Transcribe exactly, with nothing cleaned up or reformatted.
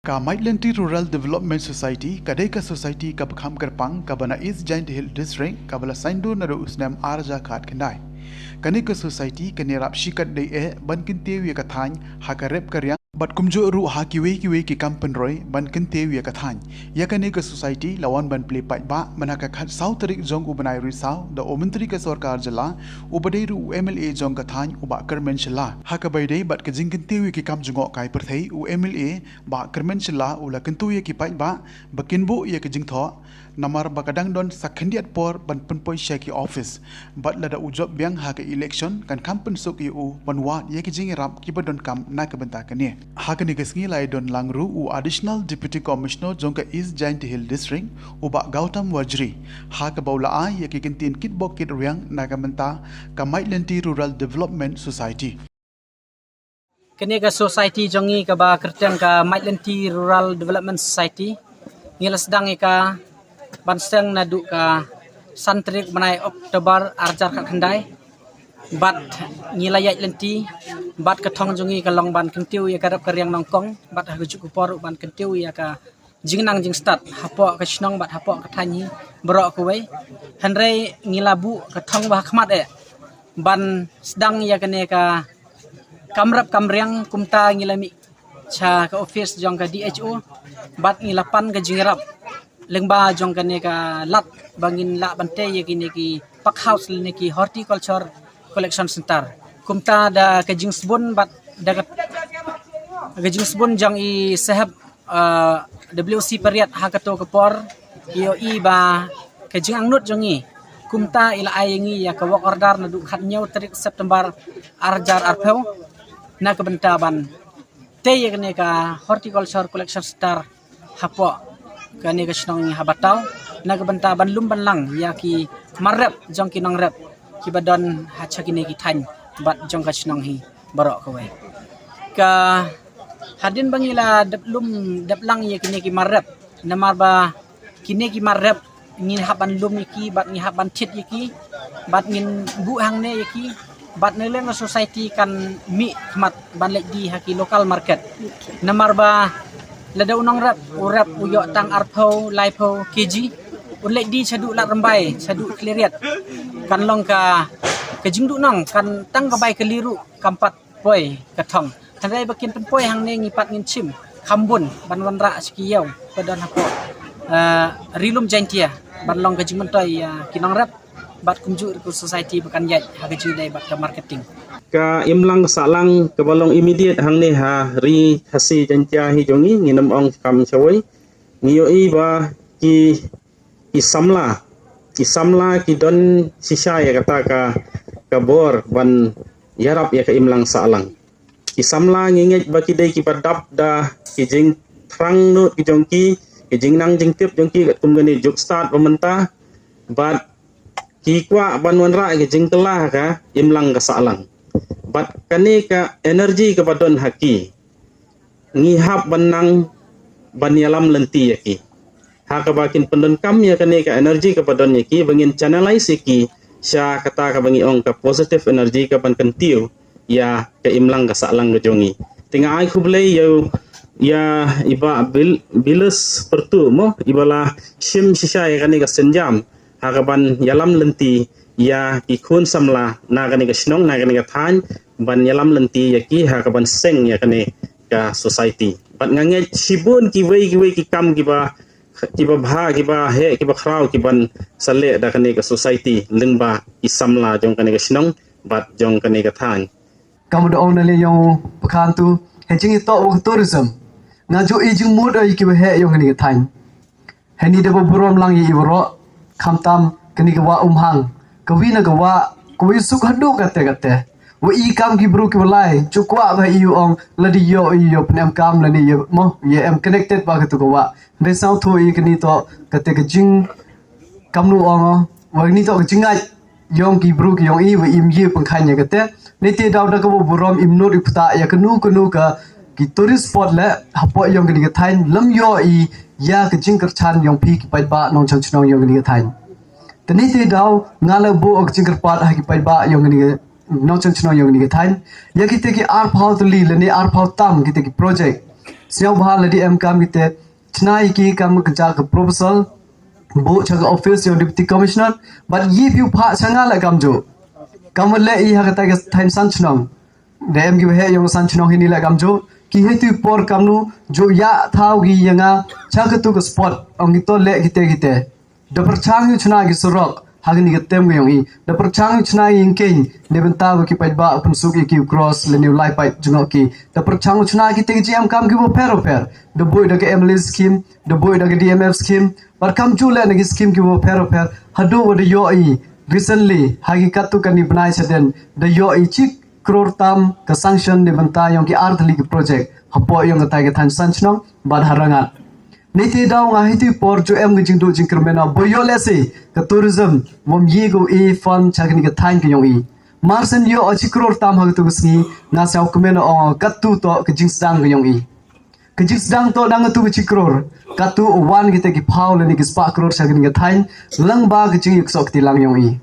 Ka Maitlynti Rural Development Society ka dei ka society kaba kham kyrpang kaba na East Jaintia Hills District kaba la saiñdur naduh u snem ar hajar khatkhyndai. Kane ka society kan ïarap shikatdei eh ban kyntiew ïa ka thaiñ ha ka rep ka riang bad kumjuh ruh ha kiwei kiwei ki kam pynroi ban kyntiew ïa ka thaiñ. Ïa kane ka society la wan ban plie paidbah mynta ka khatsaw tarik jong u bnai Risaw da u Myntri ka Sorkar Jylla uba dei ruh u M L A jong ka thaiñ u Bah Kyrmen Shylla. Ha kaba ïadei bad ka jingkyntiew ïa ki kam jngohkai pyrthei, u M L A Bah Kyrmen Shylla u la kyntu ïa ki paidbah ba kin buh ïa ka jingthoh namar ba ka dang don sa khyndiat por ban pynpoi sha ki office. Bad lada u jop biang ha ka election kan kham pynsuk ïa u ban wad ïa ki jingïarap kiba donkam na ka bynta kane. Ha kane ka sngi la ïadon lang ruh u Additional Deputy Commissioner jong ka East Jaintia Hills District, u Bah Gautam Warjri, ha kaba u la ai ïa ki kyntien kitbok kitriang na ka bynta ka Maitlynti Rural Development Society. Kane ka society jong ngi kaba kyrteng ka Maitlynti Rural Development Society, ngi la sdang ïa ka ban seng naduh ka san tarik bnai October ar hajar khatkhyndai. Bad ngi la ïaid lynti bad ka thong jong ngi ka long ban kyntiew ïa ka rep ka riang nyngkong bad ha kajuh ka por ruh ban kyntiew ïa ka jingnang jingstad hapoh ka shnong bad hapoh ka thaiñ hi baroh kawei. Hynrei ngi la buh ka thong ba ha khmat eh ban sdang ïa kane ka kam rep kam riang. Kumta ngi la mih sha ka office jong ka D H O bad ngi la pan ka jingïarap lyngba jong kane ka lad ba ngin lah ban tei ïa kine ki pack house lane ki horticulture collection center. Kumta da ka jingsbun bad da ka, ka jingsbun jong i saheb, uh, W C Pariat ha kato ka por, ïohi ba ka jingangnud jong ngi. Kumta i la ai ïa ngi ïa ka work order naduh khathynñiew tarik September ar hajar arphew na ka bynta ban tei ïa kane ka horticulture collection center hapoh kane ka shnong ngi ha Bataw na ka bynta ban lum ban lang ïa ki mar rep jong ki nongrep kiba don ha sha kine ki thaiñ bad jong ka shnong hi baroh kawei. Ka hadien ba ngi la dep lum dep lang ïa kine ki mar rep, namar ba kine ki mar rep ngi hap ban lum ïa ki bad ngi hap ban thied ïa ki bad ngin buh hangne ïa ki bad na liang ka society kan mih khmat ban leit die ha ki local market. Namar ba lada u nongrep u rep u ïoh tang arphew laiphew K G, un leit die shaduh Lad Rymbai, shaduh Khliehriat, kan long ka, ka jingduhnong, kan tang ka bai kali ruh kam pat poi ka thong. Hynrei ba kin pynpoi hangne ngi pat ngin shim kham bun ban wanrah sha ki ïew ba don hapoh, eh, Ri Lum Jaiñtia ban long ka jingmyntoi ïa ki nongrep bad kumjuh ruh ka society ba kan ïaid ha ka jingïadei bad ka marketing. Ka imlang ka sahlang kaba long immediate hangne ha Ri Khasi Jaiñtia hi jong ngi, ngin ym ong kam shawei. Ngi ïohi ba ki, ki samla, ki samla ki don shisha ïa kata ka, ka bor ban ïarap ïa ka imlang sahlang. Ki samla ngi ngeit ba ki dei kiba dap da ki jingthrang nud ki jong ki, ki jingnang jingtip jong ki katkum kane juk stad ba mynta, bad ki kwah ban wanrah ki jingkylla ha ka imlang ka sahlang. Bad kane ka energy kaba don ha ki, ngi hap ban nang ban ïalam lynti ïa ki ha kaba kin pyndonkam ïa kane ka energy kaba don ïa ki, ba ngin channelize ïa ki sha kata kaba ngi ong ka positive energy kaban kyntiew ïa ka imlang ka sahlang ka jong ngi. Te nga ai khublei ïa, ïa i Bah Bil-, Bilus Pyrtuh mo, iba la shim shisha ïa kane ka sienjam ha kaban ïalam lynti ïa ki khun samla na kane ka shnong, na kane ka thaiñ, ban ïalam lynti ïa ki ha kaban seng ïa kane ka society. Bad nga ngeit shibun kiwei kiwei ki kam kiba, kiba bha, kiba heh, kiba khraw kiban sa leh da kane ka society lyngba ki samla jong kane ka shnong bad jong kane ka thaiñ. Kam da ong na liang ïong pyrkhat tu, hynrei jingïatoh wa ka tourism, nga ju i jingmut ïa kiba heh ïong kane ka thaiñ. Hynrei da ba burom lang ïa i baroh, khamtam kane ka wah Umhang, ka wi na ka wah, ka wi suk haduh kate kate. Wa i kam ki bru kiba lai, ju kwah ba i ong lada ïoh, ïoh pynemkam lane ïoh mo, ïoh em connected bad katu ka wah. Hynrei sngewthuh i kane to kate ka jing, kam nu ong, wa kane to ka jingngeit ïong ki bru ki ïong i wa im ye pynkheiñ ïa kate. Nangta daw da kaba burom im nud i pyrta ïa kano kano ka ki tourist spot leh hapoh ïong kane ka thaiñ, lem ïoh i ïa ka jingkyrchan ïong phi ki paidbah nongchong chnong ïong kane ka thaiñ. Te nangta daw nga la buh ka jingkyrpad ha ki paidbah ïong kane ka nongchong chnong ïong kane ka thaiñ, ïa kita ki arphew tylli lane arphew tam kita ki project Sngewbha lada em kam kite, chna ïa ki kam ka jaka proposal, buh cha ka office ïa u Deputy Commissioner, bad ïa phi u phah cha nga leh kamjooh. Kam leh i ha kata ka thaiñ Sanchnong. Da em ki baheh ïong Sanchnong hini leh kamjooh. Ki hei tu por kamnu, jooh ïa thaw ki ïa nga, cha katu ka spot, ong ki to leh kite kite. Da pyrchang ïa u chna ki surok, ha kani ka tem ka ïong i. Da pyrchang ïa u chna ïa ki keiñ, ne bynta ba ki paidbah, pynsuk ïa ki u cross, lane u lai paip jngoh ki. Da pyrchang ïa u chna kite ki jingem kam ki bapher bapher. Da buh da ka M L A scheme, da buh da ka D M F scheme. Bad kamjooh leh na ki scheme ki bapher bapher. Haduh wa da ïoh i, recently, ha ki katu kani bnai chadien, da ïoh i chik kror tam ka sanction ne bynta ïong ki ar tylli ki project. Hapoh ïong kata ka thaiñ Sanchnong, bad ha Rangad. Neite daw nga hei tu por jooh em ka jingduh jingkyrmen ba ïoh lehse ka tourism, wam ïa ka u e fund cha kani ka thaiñ ka ïong i. Mar shen ïoh a chik kror tam ha katu ka sngi, nga sngewkmen ong katu to ka jingsdang ka ïong i. Ka jingsdang to dang katu ka chik kror, katu u wan kita ki phaw lane ki spah kror cha kani ka thaiñ, lang ba ka jingïaksoh kti lang ïong i.